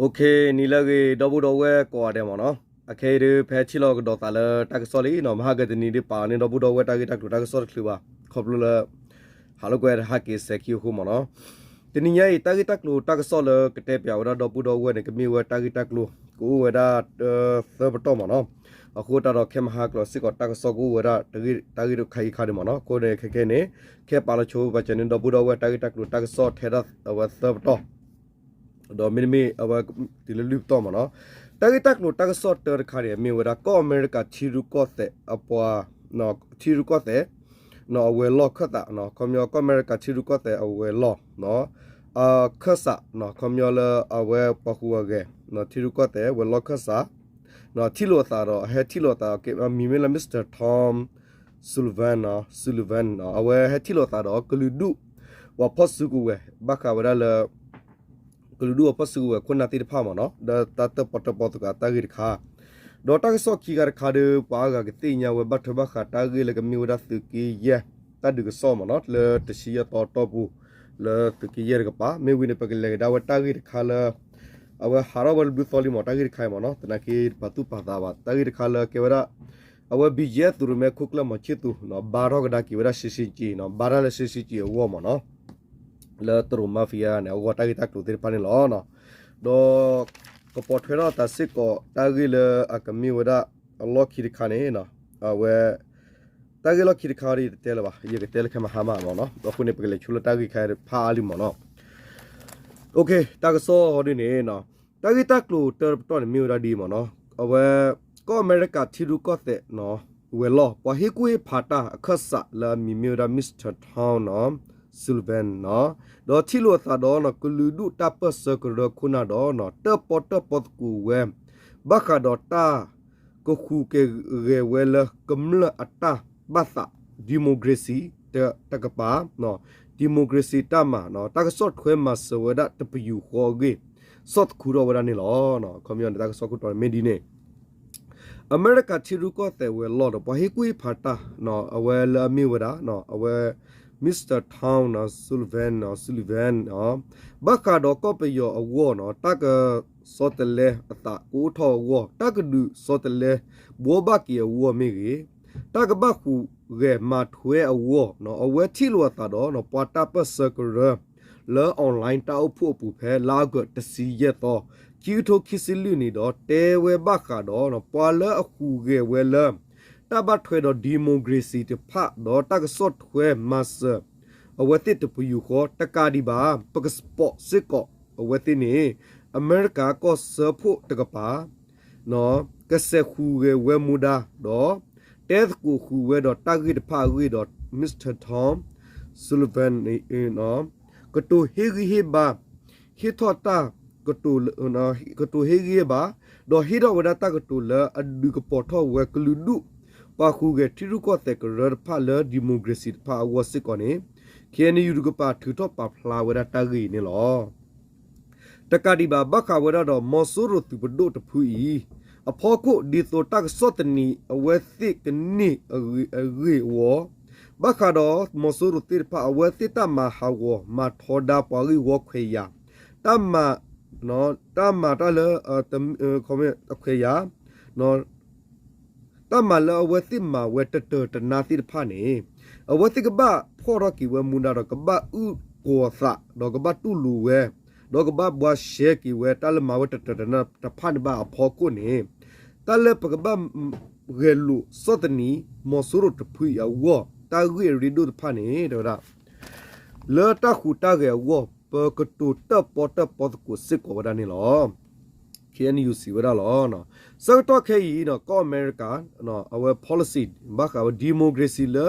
နံၤလၢအဂ့ၤ ဒီပုၢ်ဒီဝဲၢ်ကိးဂၤဒဲးမ့ၢ်နီၤ, အခဲအံၤဒုး ဖဲထံၣ်လိာ်ကဒီးသးလၢတၢ်ကစီၣ်လံနီၤ, မဟါကတနံၤဒုးပာ်အီၤန့ၣ် ဒီပုၢ်ဒီဝဲၢ်တၢ်ဂ့ၢ်တၢ်ကျိၤတၢ်ကစီၣ်တချုးဘၣ်, ခီဖျိလၢ ဟးလိာ်ကွဲဟးက့ၤစဲၤခံအဃိမ့ၢ်နီၤ. တနံၤညါအံၤ တၢ်ဂ့ၢ်တၢ်ကျိၤတၢ်ကစီၣ်လၢကတဲပၠးဝဲဒၣ်ဒီပုၢ်ဒီဝဲၢ်န့ၣ် ကမ့ၢ်ဝဲတၢ်ဂ့ၢ်တၢ်ကျိၤ ကအိၣ်ဝဲဒၣ် သၢပတီၢ်မ့ၢ်နီၤ. အဃိတၢ်ဒီးခဲမဟါကျိၤစ့ၢ်ကီး တၢ်ကစီၣ်ကအိၣ်ဝဲဒၣ် တၢ်ဂ့ၢ်တခါအံၤခါဒုးမ့ၢ်နီၤ. အဃိန့ၣ် ခဲခဲန့ၣ် ခဲပာ်လီၤဆိပာ်စၢၤန့ၣ် ဒီပုၢ်ဒီဝဲၢ်တၢ်ဂ့ၢ်တၢ်ကျိၤတၢ်ကစီၣ်ထဲဒၣ်အဝဲသၢပတီၢ် ဒီးမ့တမ့ၢ်အဝဲတုၤလၢလွံၢ်ပတီၢ်မ့ၢ်နီၤ. တၢ်ဂ့ၢ်တၢ်ကျိၤတၢ်ကစီၣ်တၢတခါန့ၣ် မ့ၢ်ဝဲဒၣ်ကီၢ်အမဲရကၤထံရူၢ်ကီၢ်သဲးအပှၤ ထံရူၢ်ကီၢ်သဲး အဝဲၤလီၢ်ခၢၣ်သး, ခီပညီကီၢ်အမဲရကၤထံရူၢ်ကီၢ်သဲးအဝဲၤလီၢ် အခၢၣ်စး, ခီပညီလၢအဝဲပှၤဟူးဂဲၤ ထံရူၢ်ကီၢ်သဲးဝဲၤလီၢ်ခၢၣ်စး ထံၣ်လိာ်အသးဒီး ဟဲထံၣ်လိာ်အသး မံၤမ့ၢ်လၢ Mister Tom Sullivan, Sullivan အဝဲဟဲထံၣ်လိာ်အသးဒီး ကလုာ်ဒူၣ်ပှၤဖီၣ်စုကဝဲၤ ဘၣ်ဃးဝဲဒၣ်လၢ ကလုာ်ဒူၣ်အဖီၣ်စုကဝဲၤခိၣ်နၢ်သ့ၣ်တဖၣ်မ့ၢ်နီၤ, ဒီးတၢ်တၢၣ်ပီၣ်တၢၣ်ပီသကိးတၢ်ဂ့ၢ်တခါ, ဒီးတၢ်ကစီၣ်ခံခါတခါဒီး ပှၤအါဂၤကသ့ၣ်ညါဝဲဘၣ်ထွဲဘၣ်ဃးတၢ်ဂ့ၢ်လၢကမ့ၢ်ဝဲဒၣ်သုးက့ယဲၢ် တၢ်ဒုးကစီၣ်မ့ၢ်နီၤ, လၢတဆံယဲၢ်သီတီၢ်ပူၤ လၢသုးက့ယဲၢ်တကပၤ, မ့ၢ်ဝံၤန့ၣ် ပကလဲၤကဒါဝဲတၢ်ဂ့ၢ်တခါလၢ အဝဲဟးထီၣ်ဝဲတဘျုးသီလံမ့ၢ် တၢ်ဂ့ၢ်တခါအံၤမ့ၢ်နီၤ, သနာ်က့တပာ်သူၣ်ပာ်သးဘၣ် တၢ်ဂ့ၢ်တခါလၢကဲဝဲဒၣ် အဝဲ ဘီၣ်ကၠဲၣ် သုးရိၣ်မဲခိၣ်ကျၢၢ်မီၤဆံၣ်သူး ဘါထီၣ်ကဒါက့ၤဝဲဒၣ် ရှဲရှဲကၠံ ဘါတၢ်လၢ ရှဲရှဲကၠံ အဂီၢ်မ့ၢ်နီၤ, လၢတရူး mafia န့ၣ် အဂီၢ်တၢ်ဂ့ၢ်တၢ်ကျိၤသ့ၣ်တဖၣ်န့ၣ်လီၤ. ဒီးကပိာ်ထွဲထီၣ်အသးစ့ၢ်ကီး တၢ်ဂ့ၢ်လၢအကမ့ၢ်ဝဲဒၣ်အလီၢ်ခံတခါန့ၣ် အဝဲ တၢ်ဂ့ၢ်လီၢ်ခံတခါဒီးယတတဲလၢၤဘၣ်, ယကတဲလၢခဲမဟါမးမ့ၢ်နီၤ, အဃိန့ၣ် ပကလဲၤဆိလၢတၢ်ဂ့ၢ်ခါဖးအါလံမ့ၢ်နီၤ. တၢ်ကစီၣ်ဒ်န့ၣ် တၢ်ဂ့ၢ်တၢ်ကျိၤတၢတပတီၢ်န့ၣ်မ့ၢ်ဝဲဒၣ်ဒ်အံၤမ့ၢ်နီၤ, အဝဲ ကီၢ်အမဲရကၤထံရူၢ်ကီၢ်သဲး ဝဲၤလီၢ် ပှၤဟ့ၣ်ကူၣ်ဟ့ၣ်ဖးတၢ်အခၢၣ်စးလၢအမံၤမ့ၢ်ဝဲဒၣ် Mister Tom Sullivan ဒီးထံၣ်လိာ်အသးဒီး ကလုာ်ဒူၣ်တၢ်ပၢၢ်ဆၢကရၢခိၣ်နၢ်ဒီး တၢၣ်ပီၣ်တၢၣ်ပီသကိးဝဲ ဘၣ်ဃးဒီးတၢ် ကဟူးကဂဲၤဝဲလၢကမျၢၢ်အတၢ်ဘၣ်သး democracy တကပၤ, democracy တၢ်မၤ တၢ်ကဆီၣ်ထွဲမၤစၢၤဝဲဒၣ်တပယူာ်ဃီအဂ့ၢ် ဆီၣ်သခူထီၣ်ဝဲဒၣ်န့ၣ်လီၤ. ခီပညီန့ၣ် တၢ်ကစီၣ်ခိၣ်တီန့ၣ်မ့ၢ်ဒ်န့ၣ် အမဲရကၤထံရူၢ်ကီၢ်သဲးဝဲၤလီၢ်ဒီး ပှၤဟ့ၣ်ကူၣ်ဟ့ၣ်ဖးတၢ် အဝဲလၢအမ့ၢ်ဝဲဒၣ် အဝဲ Mister Tom Sullivan, Sullivan ဘၣ်ဃးဒီးကီၢ်ပယီၤအဂီၢ် တၢ်ကဆီတလဲအသးကအိၣ်ထီၣ်အဂီၢ်, တၢ်ကဒုးဆီတလဲဘှီဘၣ်က့ၤအဂီၢ်မ့ၢ်ဂ့ၤ, တၢ်ကဘၣ်ဟူးဂဲၤမၤထွဲအဂီၢ် အဝဲထံၣ်လိာ်အသးဒီး ပှၤတၢ်ပၢၢ်ဆၢကရၢ လၢ online တၢ်အိၣ်ဖှိၣ်အပူၤဖဲလါအီကူးတဆံယဲၢ်သီ ခံကထိခံဆံလွံၢ်နံၣ်ဒီး တဲဝဲဘၣ်ဃးဒီး ပှၤလၢအဟူးဂဲၤဝဲလၢ တၢ်ဘၣ်ထွဲဒီး democracy တဖၣ် ဒီးတၢ်ကဆီၣ်ထွဲမၤစၢၤ အဝဲသ့ၣ်တပယူာ်ဃီ တကးဒံးဘၣ် ပကစပီးစ့ၢ်ကီးအဝဲသ့ၣ်န့ၣ် အမဲရကၤကီၢ်စၢဖှိၣ်တကပၤ ကစဲးဟူးဂဲၤဝဲမူဒါ ဒီးတဲသကိးဃုာ်ဝဲဒီးတၢ်ဂ့ၢ်တဖၣ်အဂ့ၢ်ဒီး Mister Tom Sullivan န့ၣ် ကတိၤဟ့ၣ်ဂံၢ်ဟ့ၣ်ဘါ ဟ့ၣ်ထီၣ်တၢ်ကတိၤ ကတိၤဟ့ၣ်ဂံၢ်ဟ့ၣ်ဘါ ဒီးဟ့ၣ်ထီၣ်ဝဲဒၣ်တၢ်ကတိၤလၢအဒုးကပီၤထီၣ်ဝဲကလုာ်ဒူၣ် ပှၤဟူးဂဲၤထံရူၢ်ကီၢ်သဲးကရၢတဖၣ်လၢ democracy တဖၣ်အဂီၢ်စ့ၢ်ကီးန့ၣ် ခ့ၣ်အဲၣ်ယူၣ် တကပၤထုးထီၣ်ပာ်ဖျါဝဲဒၣ်တၢ်ဂ့ၢ်အံၤန့ၣ်လီၤ. တကးဒံးဘၣ် ဘၣ်ဃးဝဲဒၣ်ဒီး မီၤစိရိၤသုးပဒိၣ်တဖုအံၤ အဖီခိၣ် ဒ်သိးတၢ်ကဆီၣ်သနံးအဝဲသ့ၣ်ကန့ၢ်အဂ့ၢ်အဂီၢ် ဘၣ်ဃးဒီးမီၤစိရိၤသ့ၣ်တဖၣ် အဝဲသ့ၣ်တၢ်မၤဟးဂီၤမၤထီဒါပှၤဂ့ၢ်ဝီခွဲးယာ် တၢ်မၤ တၢ်မၤတၢ်လၢ ခွဲးယာ် တၢ်မၤလၢအဝဲသ့ၣ်မၤဝဲတတၢာ်တနါသ့ၣ်တဖၣ်န့ၣ် အဝဲသ့ၣ်ကဘၣ်ဖီၣ်ထီၣ်က့ၤဝဲမူဒါဒီး ကဘၣ်အုၣ်ကီၤသး ဒီးကဘၣ်တူၢ်လိာ်ဝဲ ဒီးကဘၣ်ဘှါရှဲက့ၤဝဲတၢ်လၢမၤဝဲတတၢာ်တနါတဖၣ်န့ၣ်ဘၣ်အဖီခိၣ်န့ၣ် တၢ်လၢပကဘၣ်ဂဲၤလိာ်ဆီၣ်သနံး မီၤစိရိၤတဖုအံၤအဂီၢ် တၢ်ဂ့ၢ်အရ့ဒိၣ်တဖၣ်န့ၣ် တဲဝဲဒၣ် လၢတၢ်ဟူးတၢ်ဂဲၤအဂီၢ် ပကတိၤတၢၣ်ပီတၢၣ်ပီသကိးစ့ၢ်ကီးဝဲဒၣ်န့ၣ်လီၤ. ခ့ၣ်အဲၣ်ယူၣ် စံးဝဲဒၣ်လီၤ. ဆၢကတီၢ်ခဲအံၤ ကီၢ်အမဲရကၤ အဝဲ policy ဘၣ်ဃးဝဲ democracy လၢ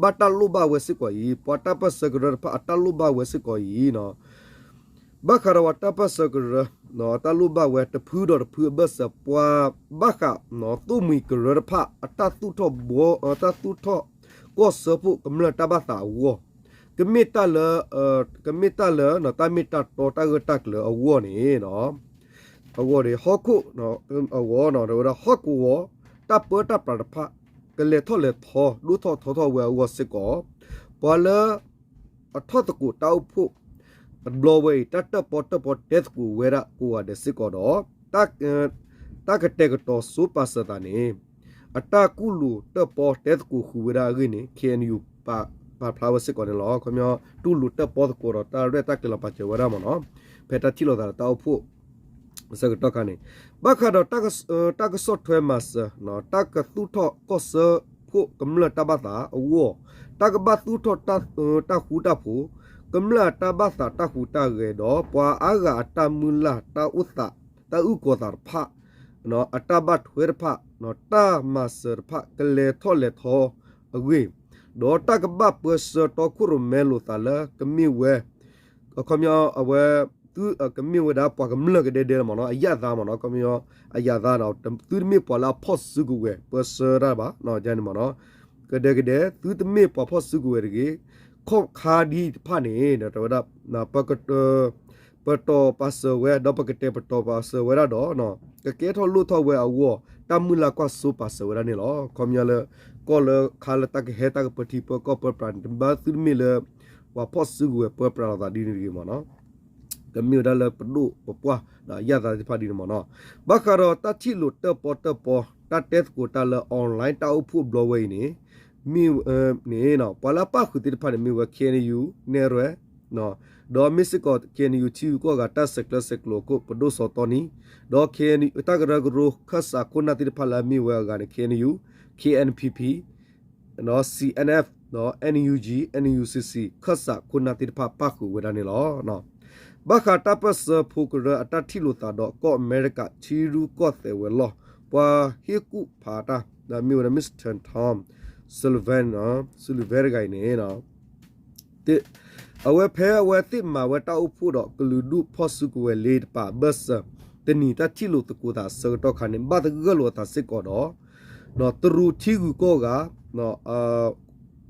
ဘၣ်တၢ်လိၣ်ဘၣ်ဝဲစ့ၢ်ကီးအံၤ ပှၤတၢ်ပၢၢ်ဆၢကရၢတဖၣ်အတၢ်လိၣ်ဘၣ်ဝဲစ့ၢ်ကီးအံၤ ဘၣ်ဃးဒီးပှၤတၢ်ပၢၢ်ဆၢကရၢ တၢ်လိၣ်ဘၣ်ဝဲတဖုဒီးတဖုအဘၢၣ်စၢၤ ပှၤဘၣ်ဃး သိၣ်မှံၤကရၢတဖၣ် အတၢ်သူၣ်ထီၣ်ဘှီ တၢ်သူၣ်ထီၣ်ကီၢ်စၢဖှိၣ်ကမျၢၢ်တၢ်ဘၣ်သးအဂီၢ် ကမ့ၢ်တၢ်လၢ ကမ့ၢ်တၢ်လၢ တၢ်မ့ၢ်တၢ်တီတၢ်ဂၢၢ်တၢ်ကျၢၤအဂီၢ်န့ၣ် အဂီၢ်န့ၣ် ဟီၣ်ခိၣ် အဂီၢ် တဲဝဲဒၣ် ဟီၣ်ကဝီၤ တၢ်ပၢတၢ်ပြးတဖၣ် ကလဲၤထီၣ်လဲၤထီ ဒိၣ်ထီၣ်ထီထီၣ်ဝဲအဂီၢ်စ့ၢ်ကီး ပှၤလၢ အထီၣ်သကိးတၢ်အိၣ်ဖှိၣ် တဘျီဝဲအံၤ တၢ်တၢၣ်ပီၣ်တၢၣ်ပီတဲသကိးဝဲဒၣ်ကိးဂၤဒဲးစ့ၢ်ကီးဒီး တၢ်ကတဲာ်ကတီၤစိပာ်စၢၤသးန့ၣ် အတၢ်ကူၣ်လိာ်တၢၣ်ပီၣ်တဲသကိးဃုာ်ဝဲဒၣ်အဂ့ၢ်န့ၣ် KNU ပာ်ဖျါဝဲစ့ၢ်ကီးန့ၣ်လီၤ. ခီပညီ တူၢ်လိာ်တၢၣ်ပီၣ်သကိးဒီးတၢ်ရဲၣ်တၢ်ကျဲၤလီၤပာ်စၢၤဝဲဒၣ်မ့ၢ်နီၤ, ဖဲတၢ်ထံၣ်လိာ်သးဒီးတၢ်အိၣ်ဖှိၣ် အဆၢကတီၢ်ခါန့ၣ် ဘၣ်ဃးဒီး တၢ်ကဆီၣ်ထွဲမၤစၢၤ တၢ်ကသူၣ်ထီၣ်ကီၢ်စၢဖှိၣ်ကမျၢၢ်တၢ်ဘၣ်သးအဂီၢ်, တၢ်ကဘၣ်သူၣ်ထီၣ် တၢ်ဃူတၢ်ဖိး ကမျၢၢ်အတၢ်ဘၣ်သးတၢ်ဟူးတၢ်ဂဲၤဒီး ပှၤအါဂၤအတၢ်မုၢ်လၢ်တၢ်အိၣ်သး တၢ်အုၣ်ကီၤသးတဖၣ် အတၢ်ဘၣ်ထွဲတဖၣ် တၢ်မၤစၢၤတဖၣ်ကလဲၤထီၣ်လဲၤထီအဂ့ၢ်, ဒီးတၢ်ကဘၣ်ပၢဆှၢတီခိၣ်ရိၣ်မဲလိာ်သးလၢကမ့ၢ်ဝဲ ခီပညီအဝဲ သုကမ့ၢ်ဝဲဒၣ်ပှၤကမျၢၢ်ကဒဲဒဲလီၤမ့ၢ်နီၤ, အရပ်သားမ့ၢ်နီၤ, ခီပညီ အရပ်သားဒီး သုတမ့ၢ်ပှၤလၢအဖီၣ်စုကဝဲၤ ပၢဆှၢတၢ်ဘၣ် န့ၣ်မ့ၢ်နီၤ, ကဒဲကဒဲ သုတမ့ၢ်ပှၤဖီၣ်စုကဝဲၤတဂ့ၤ, ခီၣ်ခါဒ်တဖၣ်န့ၣ် ဒီးတဲဝဲဒၣ် ပ ပတီၢ်ပာ်စၢၤဝဲ ဒီးပကတဲပတီၢ်ပာ်စၢၤဝဲဒၣ်ဒီး ကကဲထီၣ်လိၣ်ထီၣ်ဝဲအဂီၢ် တၢ်မုၢ်လၢ်ကွၢ်စိပာ်စၢၤဝဲဒၣ်န့ၣ်လီၤ. ခီပညီလၢ ကီၢ်လၢခါလၢတၢ်ကဟဲတၢ်ကပၢထံပၢကီၢ်ပၢပြးန့ၣ် တဘၣ်သုတမ့ၢ်လၢ ပှၤဖီၣ်စုကဝဲၤပၢပြးလိာ်သးဒ်န့ၣ်တဂ့ၤမ့ၢ်နီၤ, ကမ့ၢ်ဝဲဒၣ်လၢပဒိၣ်ပပှၢ် ဒီးအရပ်သားသ့ၣ်တဖၣ်ဒ်န့ၣ်မ့ၢ်နီၤ, ဘၣ်ဃးဒီးတၢ်ထံၣ်လိာ်တၢၣ်ပီၣ်တၢၣ်ပီ တၢ်တဲသကိးတၢ်လၢ online တၢ်အိၣ်ဖှိၣ်ဘျီဝဲအံၤန့ၣ် မ့ၢ်န့ၣ် ပှၤလၢအပၣ်ဃုာ်သ့ၣ်တဖၣ်န့ၣ် မ့ၢ်ဝဲ KNU နဲၣ်ရွဲၣ် ဒီးမ့ၢ်စ့ၢ်ကီး KNU ထံဂုၤကီၢ်ဂၤတၢ်ဆဲးကျၢဆဲးကျိးအခိၣ် ပဒိၣ်စီၤတီနံ, ဒီး KNU တၢ်ကရၢကရိခၢၣ်စးခိၣ်နၢ်သ့ၣ်တဖၣ်လၢအမ့ၢ်ဝဲအဂၤန့ၣ် KNU, KNPP, CNF, NUG, NUCC ခၢၣ်စးခိၣ်နၢ်သ့ၣ်တဖၣ်ပၣ်ဃုာ်ဝဲဒၣ်န့ၣ်လီၤ. ဘၣ်ဃးတၢ်ပၢၢ်ဆၢဖိကရၢအတၢ်ထံၣ်လိာ်သးဒီး ကီၢ်အမဲရကၤထံရူၢ်ကီၢ်သဲးဝဲၤလီၢ် ပှၤဟ့ၣ်ကူၣ်ဖးတၢ် မ့ၢ်ဝဲဒၣ် Mister Tom Sullivan, Sullivan တဂၤအံၤန့ၣ် အဝဲဖဲအဝဲသ့ၣ်မၤဝဲတၢ်အိၣ်ဖှိၣ်ဒီးကလုာ်ဒူၣ်ဖီၣ်စုကဝဲၤလ့တပၤအဘၢၣ်စၢၤ တနံၤတၢ်ထံၣ်လိာ်သကိးသးအဆၢကတီၢ်ခါန့ၣ် ဘၣ်သဂၢၢ်လိာ်အသးစ့ၢ်ကီးဒီး တရူးထံဂုၤကီၢ်ဂၤ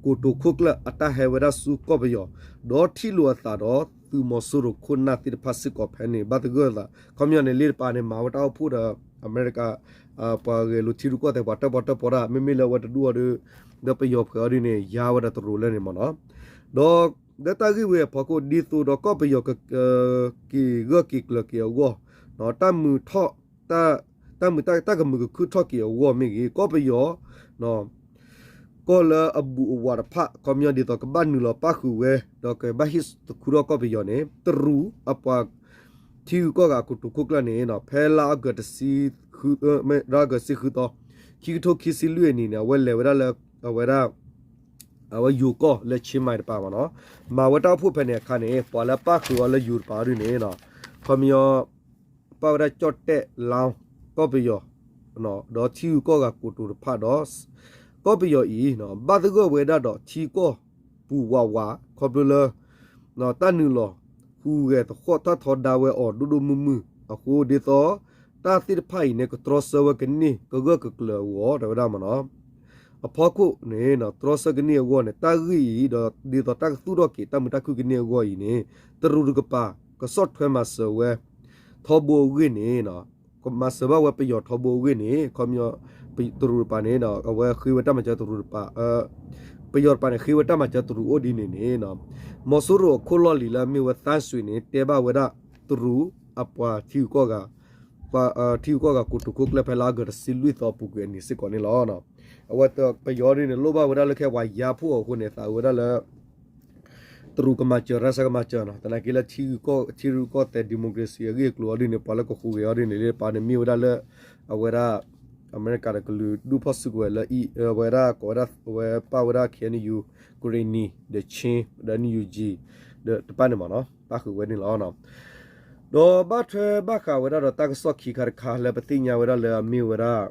ကိတိာ်ခိၣ်ကျၢၢ်အတၢ်ဟဲဝဲဒၣ်ဆူကီၢ်ပယီၤ ဒီးထံၣ်လိာ်အသးဒီးသုးမီၤစိရိၤခိၣ်နၢ်သ့ၣ်တဖၣ်စ့ၢ်ကီးဖဲန့ၣ် ဘၣ်သဂၢၢ်အသး ခီပညီန့ၣ် လ့တပၤန့ၣ် မၤဝဲတၢ်အိၣ်ဖှိၣ်ဒီး အမဲရကၤ ပှၤဂဲၤလိာ်ထံရူၢ်ကီၢ်သဲး ပှၤတၢၣ်ပီၣ်တၢၣ်ပီတၢ် မ့မ့ၢ်လၢအဝဲတဒူၣ်အီၤဒီး ဒီးပယီၤဖှဲးအီၤဒ်န့ၣ် ယါဝဲဒၣ်တရူးလၢန့ၣ်မ့ၢ်နီၤ, ဒီး လၢတၢ်ဂ့ၢ်ဝဲအဖီခိၣ် ဒ်သိးဒီးကီၢ်ပယီၤ က့ၤဂၢၢ်က့ၤကျၢၤက့ၤအဂီၢ် တၢ်မုာ်ထီၣ် တၢ်မုာ်တၢ်ကမုာ်ကခုၣ်ထီၣ်က့ၤအဂီၢ်မ့ၢ်ဂ့ၤ ကီၢ်ပယီၤ ကီၢ်လၢအဘူၣ်အဝးတဖၣ် ခီပညီဒ်သိးကဘၣ်နုာ်လီၤပၣ်ဃုာ်ဝဲ ဒီးကဘၣ်ဟ့ၣ်သခူထီၣ်ကီၢ်ပယီၤန့ၣ် တရူးအပှၤထံဂုၤကီၢ်ဂၤကိတိာ်ခိၣ်ကျၢၢ်န့ၣ် ဖဲလါအီကူး လါအီကူးတဆံဃုသီ ခံကထိခံဆံလွံၢ်အနံၤန့ၣ် အဝဲလဲၤဝဲဒၣ်လၢ အဝဲဒၣ် အဝဲယိၤကီၢ်လၢ Chiang Mai တပၤမ့ၢ်နီၤ, မၤဝဲတၢ်အိၣ်ဖှိၣ်ဖဲန့ၣ်အခါန့ၣ် ပှၤလၢပၣ်ဃုာ်အီၤလၢယိၤတပၤအီၤဒ်န့ၣ် ခီပညီ ပၣ်ဝဲဒၣ်ကၠီၣ်တဲၣ်လါ ကီၢ်ပယီၤ ဒီးထံဂုၤကီၢ်ဂၤကိတိာ်တဖၣ်ဒီး ကီၢ်ပယီၤအံၤ ဘၣ်သဂၢၢ်ဝဲဒၣ်ဒီးထံကီၢ်ပူၤဝးဝး ခီဖျိလၢ တၢ်နုာ်လီၤ ဟူးဂဲၤသဟီၣ်ထီၣ်ထီဒါဝဲအီၤဒိၣ်ဒိၣ်မုၢ်မုၢ်အဃိ ဒ်သိး တၢ်သ့ၣ်တဖၣ်အံၤန့ၣ် ကတြီဆၢဝဲကန့ၢ် ကဂၢၢ်ကကျၢၤအဂီၢ် တဲဝဲဒၣ်မ့ၢ်နီၤ, အဖီခိၣ်န့ၣ် တြီဆၢကန့ၢ်အဂီၢ်န့ၣ် တၢ်ဂ့ၢ်အံၤ ဒီးဒ်သိးတၢ်ကသူၣ်ထီၣ်က့ၤ တၢ်မုာ်တၢ်ခုၣ်ကန့ၢ်အဂီၢ်အံၤန့ၣ် တရူးတကပၤ ကဆီၣ်ထွဲမၤစၢၤဝဲ ထီဘိအဂ့ၢ်န့ၣ် ကမၤစၢၤဘၣ်ဝဲပယီၤထီဘိအဂ့ၢ်န့ၣ် ခီပညီ တရူးတပၤန့ၣ် အဝဲဃ့ဝဲတၢ်မၤစၢၤတရူးတပၤ ပယီၤတပၤန့ၣ် ဃ့ဝဲတၢ်မၤစၢၤတရူးအိၣ်ဒ်န့ၣ်န့ၣ် မီၤစိရိၤအခိၣ်လီၢ်လံၤလၢအမ့ၢ်ဝဲသၣ်စွံန့ၣ် တဲဘၣ်ဝဲဒၣ်တရူးအပှၤထံဂုၤကီၢ်ဂၤ ပှၤထံဂုၤကီၢ်ဂၤကိတိာ်ခိၣ်ကျၢၢ်ဖဲလါအီကူးတဆံလွံၢ်သီအပူၤကွံာ်အနံၤစ့ၢ်ကီးန့ၣ်လီၤ. အဝဲပယီၤဒ်န့ၣ် လိၣ်ဘၣ်ဝဲဒၣ်လၢခဲပှၤယါဖှိၣ်အဃိန့ၣ် သးဝဲဒၣ်လၢ တရူးကမၤစၢၤ ရၢစၢကမၤစၢၤနီၤ, သနာ်က့လၢထံရူၢ်ကီၢ်သဲး democracy အဂ့ၢ်အကျိၤအီၤဒ်န့ၣ် ပှၤလၢကဟူးဂဲၤအီၤဒ်န့ၣ်လၢပှၤန့ၣ်မ့ၢ်ဝဲဒၣ်လၢ အဝဲဒၣ် အမဲရကၤဒီးကလုာ်ဒူၣ်ဖီၣ်စုကဝဲၤလၢ အဝဲဒၣ်ကိးဝဲဒၣ် အဝဲပၣ်ဝဲဒၣ် KNU, Karenni, ဒီး Chin, ဒီး NUG ဒီးတဖၣ်န့ၣ်မ့ၢ်နီၤ ပၣ်ဃုာ်ဝဲန့ၣ်လီၤ. ဒီးဘၣ်ထွဲဘၣ်ဃးဝဲဒၣ်ဒီးတၢ်ကစီၣ်ခံခါတခါ လၢပသ့ၣ်ညါဝဲဒၣ်လၢအမ့ၢ်ဝဲဒၣ်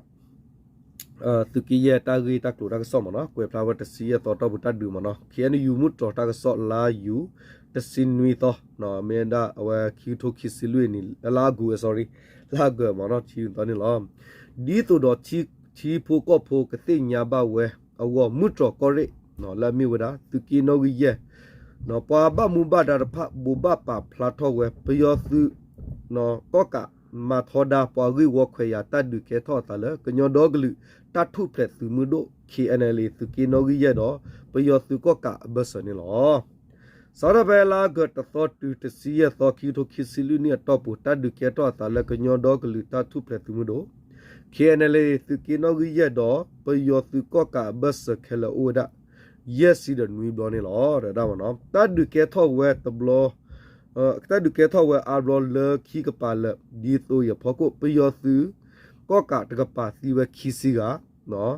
သုးက့ယဲၢ်တၢ်ဂ့ၢ်တၢ်ကျိၤတၢ်ကစီၣ်မ့ၢ်နီၤ ကွဲးဖျါဝဲတဆံယဲၢ်သီတီၢ်ပူၤတၢ်ဒုးမ့ၢ်နီၤ KNU မုၢ်တြီၤတၢ်ကစီၣ်လါယူၤ တဆံနွံသီ မ့ၢ်ဒၣ်အဝဲခံကထိခံဆံလွံၢ်နံၣ် လါအီကူး sorry လါအီကူးမ့ၢ်နီၤ တဆံနွံသီန့ၣ်လီၤ. ဒ်သိးဒီးထံဖိကီၢ်ဖိကသ့ၣ်ညါဘၣ်ဝဲအဂီၢ် မုၢ်တြီၤကီၢ်ရ့ၣ် လၢအမ့ၢ်ဝဲဒၣ် သုးက့နီၣ်ဂံၢ်ယဲၢ် ပှၤဘၣ်မူဘၣ်ဒါတဖၣ် ဘိးဘၣ်ပာ်ဖျါထီၣ်ဝဲ ပယီၤသုး ကီၣ်ကး မၤထီဒါပှၤဂ့ၢ်ဝီခွဲးယာ်တၢ်ဒုးကဲထီၣ်အသးလၢ ကညီဒီကလုာ်တၢ်ထူၣ်ဖျဲးသုးမုၢ်ဒိၣ် KNLA သုးက့နီၣ်ဂံၢ်ယဲၢ်ဒီး ပယီၤသုးကီၣ်ကးအဘၢၣ်စၢၤန့ၣ်လီၤ. စးထီၣ်ဖဲလါအီကူးတသီတုၤတဆံယဲၢ်သီ ခံကထိခံဆံလွံၢ်နံၣ်အတီၢ်ပူၤ တၢ်ဒုးကဲထီၣ်အသးလၢကညီဒီကလုာ်တၢ်ထူၣ်ဖျဲးသုးမုၢ်ဒိၣ် ခ့ၣ်အဲၣ်အၣ်အၣ်လ် သုးက့နီၣ်ဂံၢ်ယဲၢ်ဒီး ပယီၤသုးကီၣ်ကးအဘၢၣ်စၢၤခဲလၢာ်အိၣ်ဝဲဒၣ် ယဲၢ်ဆံဒီးနွံဘျီန့ၣ်လီၤ. တၢ်ဒုးကဲထီၣ်ဝဲတဘျီ တၢ်ဒုးကဲထီၣ်ဝဲအါဘျီလၢခံကပၤလၢာ် ဒ်သိးအံၤအဖီခိၣ် ပယီၤသုးကီၣ်ကးတကပၤသံဝဲခံဆံဂၤ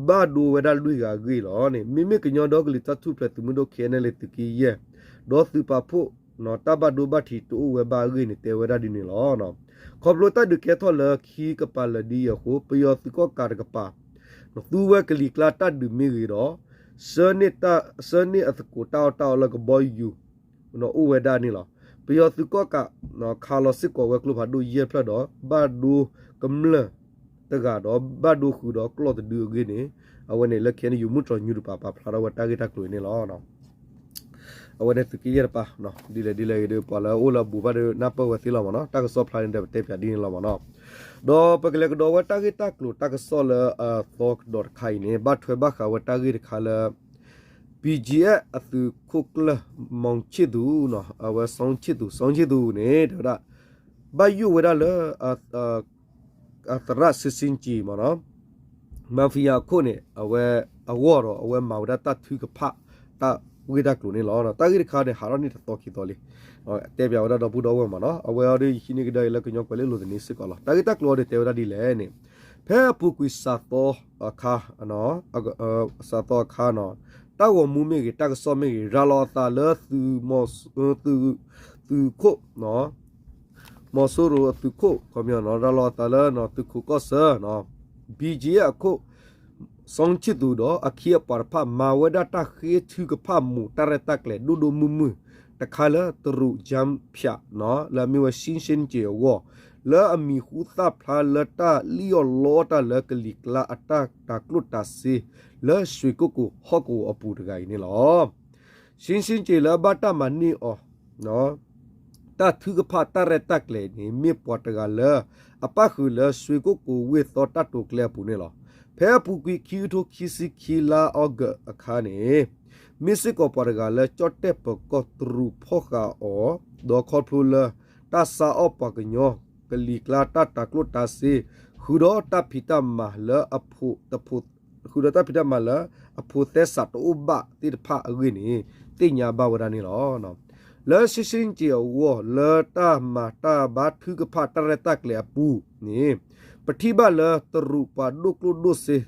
ဘၣ်ဒိဝဲဒၣ်လွံၢ်ဂၤအဂ့ၢ်လီၤန့ၣ် မ့မ့ၢ်ကညီဒီကလုာ်တၢ်ထူၣ်ဖျဲးသုးမုၢ်ဒိၣ် ခ့ၣ်အဲၣ်အၣ်အၣ် သုးက့ယဲၢ် ဒီးသုးပာ်ဖှိၣ် တၢ်ဘၣ်ဒိဘၣ်ထံးတအိၣ်ဝဲဘၣ်အဂ့ၢ်န့ၣ် တဲဝဲဒၣ်ဒ်န့ၣ်လီၤ. ခီဖျိတၢ်ဒုးကဲထီၣ်လၢခံကပၤလၢာ်ဒ်အံၤအဃိ ပယီၤသုးကီၣ်ကးတကပၤ သူဝဲကလံၤကျါတၢ်ဒုးမ့ၢ်ဂ့ၤဒီး ဆှၢန့ၢ်အသကိးတၢ်အီၣ်တၢ်အီလၢကဘီယူၤ အိၣ်ဝဲဒၣ်န့ၣ်လီၤ. ပယီၤသုးကီၣ်ကး ခးလီၤစ့ၢ်ကီးဝဲကျိဖးဒိၣ်ယဲၢ်ဖျၢၣ်ဒီး ဘၣ်ဒိကမျၢၢ်တဂၤဒီး ဘၣ်ဒိဃုာ်ဒီးကျီၢ်တဒုအဂ့ၢ်န့ၣ် အဝဲန့ၣ်လၢ ခ့ၣ်အဲၣ်ယူၣ် မုၢ်တြီၤယူၢ်တပၤ ပာ်ဖျါထီၣ်ဝဲတၢ်ဂ့ၢ်တၢ်ကျိၤအံၤန့ၣ်လီၤ. အဝဲန့ၣ်သုးက့ယဲၢ်တပၤ ဒ်လဲၣ်ဒ်လဲၣ်ဂ့ၤဒီး ပှၤလၢအအိၣ်လၢအဘူးဘၣ်ဒီး နၢ်ပၢၢ်ဝဲသ့လီၤမ့ၢ်နီၤ. တၢ်ကစီၣ်ဖျါန့ၣ်ဒီး ပတဲပၠးဒ်န့ၣ်လီၤမ့ၢ်နီၤ. ဒီးပကလဲၤကဒီးဝဲတၢ်ဂ့ၢ်တၢ်ကျိၤတၢ်ကစီၣ်လၢအသီကဒီးတခါအံၤန့ၣ် ဘၣ်ထွဲဘၣ်ဃးဝဲတၢ်ဂ့ၢ်တခါလၢ ဘီၣ်ကၠ့ၣ်အသုးခိၣ်ကျၢၢ် မီဆံၣ်သူး အဝဲ စီဆံၣ်သူး စီဆံၣ်သူးန့ၣ် တဲဝဲဒၣ် ဘၣ်ယိၣ်ဝဲဒၣ်လၢ အသရၣ် စ့စ့ကၠံၣ် မ့ၢ်နီၤ မၤဖံယၤအခိၣ်န့ၣ် အဝဲအဂီၢ်ဒီး အဝဲမၤဝဲဒၣ်တၢ်ထုကဖၣ်တၢ်ဂ့ၢ်တၢ်ကျိၤန့ၣ်လီၤ. တၢ်ဂ့ၢ်တခါန့ၣ် ဟးထီၣ်န့ၢ်တသီခံသီလံ. တဲပၠးဝဲဒၣ်ဒီပုၢ်ဒီဝဲၢ်မ့ၢ်နီၤ. အဝဲအံၤဒီးယဟံးန့ၢ်ကဒါအံၤလၢကညီကွဲးလ့လိာ်သန့စ့ၢ်ကီးလီၤ. တၢ်ဂ့ၢ်တၢ်ကျိၤအံၤဒီးတဲဝဲဒၣ်ဒ်လဲၣ်န့ၣ် ဖဲအပူၤကွံာ်စးသီအခါ စးသီအခါနီၤ တၢ်ဂီၤမူမ့ၢ်ဂ့ၤ တၢ်ကစီၣ်မ့ၢ်ဂ့ၤ ရၤလီၤအသးလၢ သုးခိၣ် မီၤစိရိၤအသုးခိၣ် ခီပညီနီၤ ရၤလီၤအသးလၢ သုးခိၣ်ကီၢ်ဆၢ ဘံၣ်ကၠံၣ်အခိၣ် စီဆံၣ်သူးဒီး အခံအပှၤတဖၣ် မၤဝဲဒၣ်တၢ်ဃ့ထုကဖၣ်မူး တၢ်ရဲၣ်တၢ်ကျဲၤဒိၣ်ဒိၣ်မုၢ်မုၢ်တခါလၢ တရူးကၠၢဖၠး လၢအမ့ၢ်ဝဲ ရှ့ရှ့ကၠံၣ်အဂီၢ် လၢအမံၤဟူသၣ်ဖျါလၢတၢ်လံၣ်အီၣ်လီအီၣ်တၢ်လၢ ကလံၤကျါအတၢ်တၤကျိၣ်တၤစ့ လၢရွှ့ၣ်ကိၣ်ကိၤဟီၣ်ကဝီၤအပူၤတဂၤအံၤန့ၣ်လီၤ. ရှ့ရှ့ကၠံၣ်လၢအဘၣ်တၢ်မၤန့ၢ်အီၤ တၢ်ထုကဖၣ်တၢ်ရဲၣ်တၢ်ကျဲၤန့ၣ် မ့ၢ်ပှၤတဂၤလၢ အပၣ်ဃုာ်လၢ ရွှ့ၣ်ကိၣ်ကိၤဝ့ၢ်သီတၢ်တိာ်ကျဲအပူၤန့ၣ်လီၤ. ဖဲအပူၤကွံာ်ခံကထိခံဆံခံလါအီကူးအခါန့ၣ် မ့ၢ်စ့ၢ်ကီးပှၤတဂၤလၢ ကၠီၣ်တဲၣ်ပၢၤကီၢ်တရူးဖီၣ်ဃာ်အီၤ ဒီးခီဖျိလၢ တၢ်ဆါအီၣ်ပှၤကညီ ကလံၤကျါတၢ်တၤကျိၣ်တၤစ့ ဃုာ်ဒီးတၢ်ဖံးတၢ်မၤလၢအဖိ ဃုာ်ဒီးတၢ်ဖံးတၢ်မၤလၢ အဖိသဲစးတအိၣ်ဘၣ်သ့ၣ်တဖၣ်အဂ့ၢ်န့ၣ် သ့ၣ်ညါဘၣ်ဝဲဒၣ်န့ၣ်လီၤ. လၢရှ့ရှ့ကၠံၣ်အဂီၢ် လၢတၢ်မၤတၢ်ဘါထုကဖၣ်တၢ်ရဲၣ်တၢ်ကျဲၤအပူၤန့ၣ် ပထံၣ်ဘၣ်လၢတရူးပှၤဒိၣ်ကျိၣ်ဒိၣ်စ့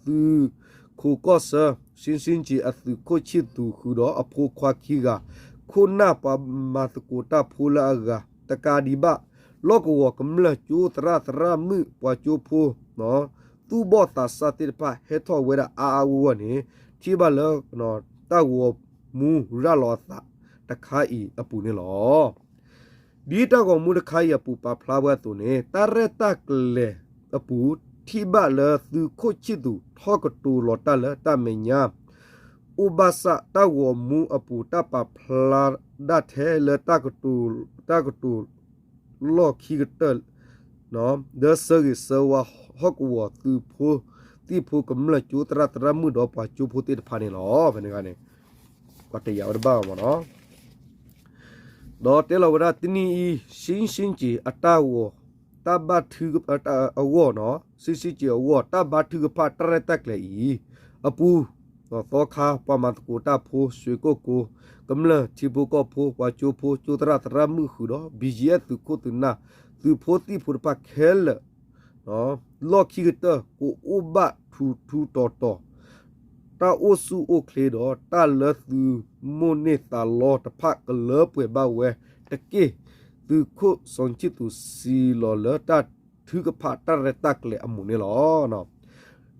သုးခိၣ်ကီၢ်ဆၢ ရှ့ရှ့ကၠံၣ်အသုးခိၣ်ဆံၣ်သူး ဃုာ်ဒီးအဖိခွါခံဂၤ ခိၣ်နၢ်ပှၤမၤသကိးတၢ်ဖိလၢအဂၤ တကးဒံးဘၣ် လီၢ်ကဝီၤကမျၢၢ်ကၠိသရၣ်သရၣ်မုၣ်ပှၤကၠိဖိ သူၣ်ဘီၣ်သးစၢ်သ့ၣ်တဖၣ်ဟဲထီၣ်ဝဲဒၣ်အါအါဂီၢ်ဂီၢ်န့ၣ် ထံၣ်ဘၣ်လၢ တၢ်ဂီၤမူရၤလီၤအသးတခါအံၤအပူၤန့ၣ်လီၤ. ဒ်တၢ်ဂီၤမူတခါအံၤအပူၤပာ်ဖျါဝဲအသိးန့ၣ် တၢ်ရဲၣ်တၢ်ကျဲၤအပူၤ ထံၣ်ဘၣ်လၢသုးခိၣ်ဆံၣ်သူးထီၣ်ကတိၤလီၤတၢ်လၢတၢ်မဲာ်ညါ အိၣ်ဘၣ်ဆၣ် တၢ်ဂီၤမူအပူၤ တၢ်ပာ်ဖျါဒၣ်ထဲလၢ တၢ်ကတိၤလီၢ်ခံကတၢၢ် ဒီးဆၢဂ့ၤဆၢဝါဟီၣ်ကဝီၤသုးဖိသံၣ်ဖိကမျၢၢ်ကၠိသရၣ်သရၣ်မုၣ်ဒီးပှၤကၠိဖိသ့ၣ်တဖၣ်န့ၣ်လီၤ. ဖဲန့ၣ်အခါန့ၣ် ပှၤတယာ်ဝဲတဘၣ်ဘၣ်မ့ၢ်နီၤ. ဒီးတဲလီၤဝဲဒၣ်တနံၤအံၤ ရှ့ရှ့ကၠံၣ်အတၢ်ဂီၤ တၢ်ဘါထုက အဂီၢ်နီၤ ရှ့ရှ့ကၠံၣ်အဂီၢ် တၢ်ဘါထုကဖၣ်တၢ်ရဲၣ်တၢ်ကျဲၤအံၤ အပူၤ သီခါ ပှၤမၤသကိးတၢ်ဖိ ရွှ့ၣ်ကိၣ်ကိၤကမျၢၢ် ထံဖိကီၢ်ဖိ ပှၤကၠိဖိ ကၠိသရၣ်သရၣ်မုၣ်ဃုာ်ဒီး ဘံၣ်ယဲၢ်သုးခိၣ်သုးနၢ် သုးဖိသံၣ်ဖိတဖၣ်ခဲလၢာ် လီၢ်ခံကတၢၢ် ကအိၣ်ဘၣ်ထူထူတီၤတီၤ တၢ်အိၣ်ဆူၣ်အိၣ်ချ့ဒီး တၢ်လၢသုးမိၢ်န့ၢ်သးလီတဖၣ်ကလၢပှဲၤဘၣ်ဝဲတက့ၢ်. သုးခိၣ်စီၤဆံၣ်သူးစံးလီၤလၢတၢ်ထုကဖၣ်တၢ်ရဲၣ်တၢ်ကျဲၤအမူးန့ၣ်လီၤ.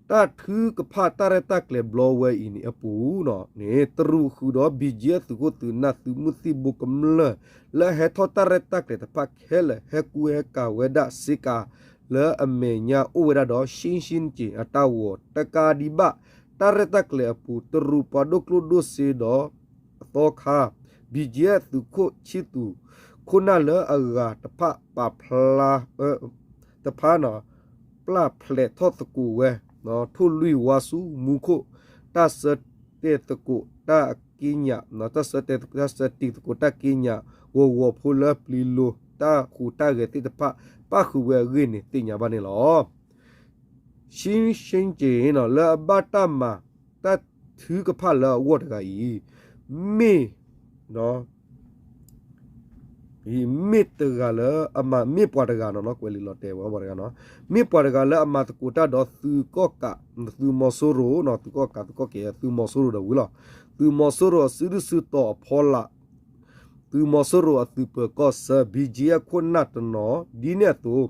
တၢ်ထုကဖၣ်တၢ်ရဲၣ်တၢ်ကျဲၤဘျီဝဲအံၤန့ၣ်အပူၤန့ၣ် တရူးဃုာ်ဒီး ဘံၣ်ယဲၢ် သုးခိၣ်သုးနၢ် သုးမုၢ်သံၣ်ဘိကမျၢၢ် လၢအဟဲထီၣ်တၢ်ရဲၣ်တၢ်ကျဲၤတဖၣ်ခဲလၢာ် ဟဲကူဟဲကၤဝဲဒၣ်စ့ကၤ လၢအမဲာ်ညါအိၣ်ဝဲဒၣ်ဒီး ရှ့ရှ့ကၠံၣ်အတၢ်ဂီၤ တကးဒံးဘၣ် တၢ်ရဲၣ်တၢ်ကျဲၤအပူၤ တရူးပှၤဒိၣ်ကျိၣ်ဒိၣ်စ့ဒီး အသီခါ ဘံၣ်ယဲၢ် သုးခိၣ်ဆံၣ်သူး ခိၣ်နၢ်လၢအဂၤတဖၣ်ပာ်ဖျါ တဖၣ်န့ၣ် ပျၢ်ဖျဲးထီၣ်သကိးဝဲ ထိၣ်လွံၢ်ဝါဆူမူခိၣ် တၢ်ဆၢတဲာ်သကိးတၢ် တၢ်ဆၢတဲာ်သကိးတၢ်က့ညၣ်, တၢ်ဆၢတဲာ်သကိးတၢ်က့ညၣ် ဂီၤဂီၤဖိလၢပျံၤလိၤတၢ်ဟူးတၢ်ဂဲၤသ့ၣ်တဖၣ် ပၣ်ဃုာ်ဝဲအဂ့ၢ်န့ၣ် သ့ၣ်ညါဘၣ်န့ၣ်လီၤ. ရှ့ၣ်ရှ့ၣ်က့ၤ လၢအဘၣ်တၢ်မၤတၢ်ထုကဖၣ်လၢအဂီၢ်တဂၤအံၤ မ့ၢ် မ့ၢ်တဂၤလၢအမၤ မ့ၢ်ပှၤတဂၤနီၤ ကွဲးလံာ်လီၤတဲာ်ဝဲပှၤတဂၤနီၤ, မ့ၢ်ပှၤတဂၤလၢအမၤသကိးတၢ်ဒီးသုးကီၣ်ကး သုးမီၤစိရိၤနီၤ သုးကီၣ်ကး သုးကီၣ်ကဲ သုးမီၤစိရိၤဒီးဝံၤလီၤ. သုးမီၤစိရိၤအစုဒုၣ်စုတီၤအဖီလာ် သုးမီၤစိရိၤအသုးပၢၤကီၢ်ဆၢ ဘံၣ်ကၠံအခိၣ်နၢ်တနီၤ ဒ်န့ၣ်အသိး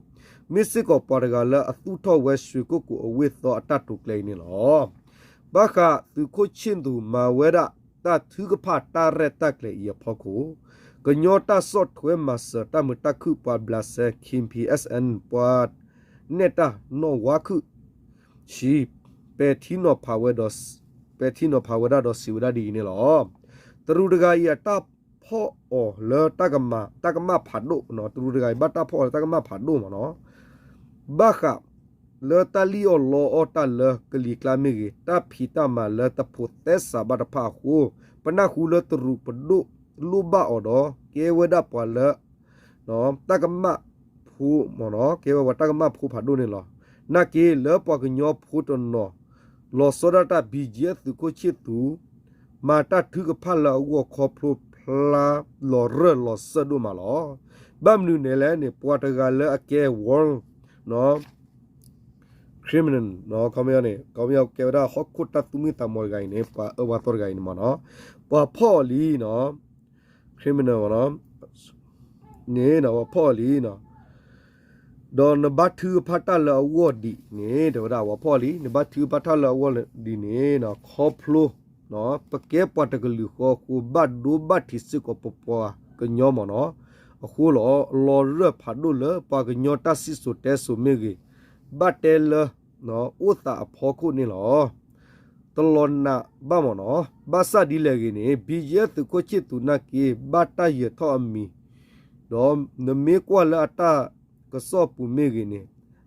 မ့ၢ်စ့ၢ်ကီးပှၤတဂၤလၢအသူၣ်ထီၣ်ဝဲရွှေကုက္ကိုအဝ့ၢ်သီအတၢ်တိာ်ကျဲအံၤန့ၣ်လီၤ. ဘၣ်ဃးသုးခိၣ်ဆ့ၣ်သူးမၤဝဲဒၣ်တၢ်ထုကဖၣ်တၢ်ရဲၣ်တၢ်ကျဲၤအံၤအဖီခိၣ် ကညီတၢ်ဆီၣ်ထွဲမၤစၢၤတၢ်မုာ်တၢ်ခုၣ်ပှၤဘျးစဲ K P S N ပှၤနဲၣ်တၢ်နီၣ်ဝါခုၣ်ဆံး ပဲာ်ထံနီၤဖးဝဲဒီး ပဲာ်ထံနီၤဖးဝဲဒၣ်ဒီးစံးဝဲဒၣ်ဒ်အံၤန့ၣ်လီၤ. တရူးတဂၤအံၤအတၢ်ဖီၣ်အီၤလၢတၢ်ကမၣ် တၢ်ကမၣ်ဖးဒိၣ်, တရူးတဂၤအံၤဘၣ်တၢ်ဖီၣ်အီၤလၢတၢ်ကမၣ်ဖးဒိၣ်မ့ၢ်နီၤ ဘၣ်ဃးလၢတၢ်လံၣ်အီၣ်လီအီၣ်တၢ်လၢကလံၤကျါမ့ၢ်ဂ့ၤ, တၢ်ဖံးတၢ်မၤလၢတဖိးသဲစးဘၣ်တဖၣ်အဃိ, ပနၢ်ဟူလၢတရူးပဒိၣ်လိၣ်ဘၣ်အီၤဒီး ကဲဝဲဒၣ်ပှၤလၢ တၢ်ကမၣ်ဖိမ့ၢ်နီၤ, ကဲဝဲပှၤတၢ်ကမၣ်ဖိဖးဒိၣ်န့ၣ်လီၤ. နာ်က့လၢပှၤကညီဖိတနီၤ လီၤဆီဒၣ်တၢ် ဘံၣ်ကၠံအသုးခိၣ်ဆ့ၣ်သူး မၤတၢ်ထုကဖၣ်လၢအဂီၢ်ခီဖျိဖျါလီၤရၢၢ်လီၤစၢၢ်ဒိၣ်မးလီၤ. ဘၣ်မနုၤန့ၣ်လဲၣ်န့ၣ် ပှၤတဂၤလၢအကဲ war criminal န့ၣ် ခီပညီကဲဝဲဒၣ်ဟီၣ်ခိၣ်တၢ်သူၣ်မုာ်သးမုာ်တဂၤအံၤန့ၣ် ပှၤအၢပှၤသီတဂၤအံၤန့ၣ်မ့ၢ်နီၤ, ပှၤဖီၣ်အီၤလံနီၤ criminal မ့ၢ်နီၤ န့ၣ် ပှၤဖီၣ်အီၤလံနီၤ ဒီးနဘါထုကဖၣ်တၢ်လၢအဂီၢ်ဒံးန့ၣ် တဲဝဲဒၣ် ပှၤဖီၣ်အီၤလံ နဘါထုကဖၣ်တၢ်လၢအဂီၢ်ဒံးန့ၣ် ခီဖျိ ပကဲပှၤတကလုာ်ဃီအဃိ ဘၣ်ဒိဘၣ်ထံးစ့ၢ်ကီးပပှၤကညီမ့ၢ်နီၤ, အဃိလီၤ လီၤရၢၢ်ဖးဒိၣ်လၢပှၤကညီတၢ်စံၣ်စိၤတဲစိၤမ့ၢ်ဂ့ၤ, ဘၣ်တဲလၢ အိၣ်သးအဖီခိၣ်န့ၣ်လီၤ. တလီၤနာ်ဘၣ်မ့ၢ်နီၤ, ဘၣ်ဆၣ်ဒ်လဲၣ်ဂ့ၤန့ၣ် ဘံၣ်ကၠံအသုးခိၣ်ဆ့ၣ်သူးနာ်က့ ဘၣ်တၢ်ယၢၤထီၣ်အမံၤ ဒီးနမ့ၢ်ကွၢ်လၢအတၢ်ကစီၣ်ပူၤမ့ၢ်ဂ့ၤန့ၣ်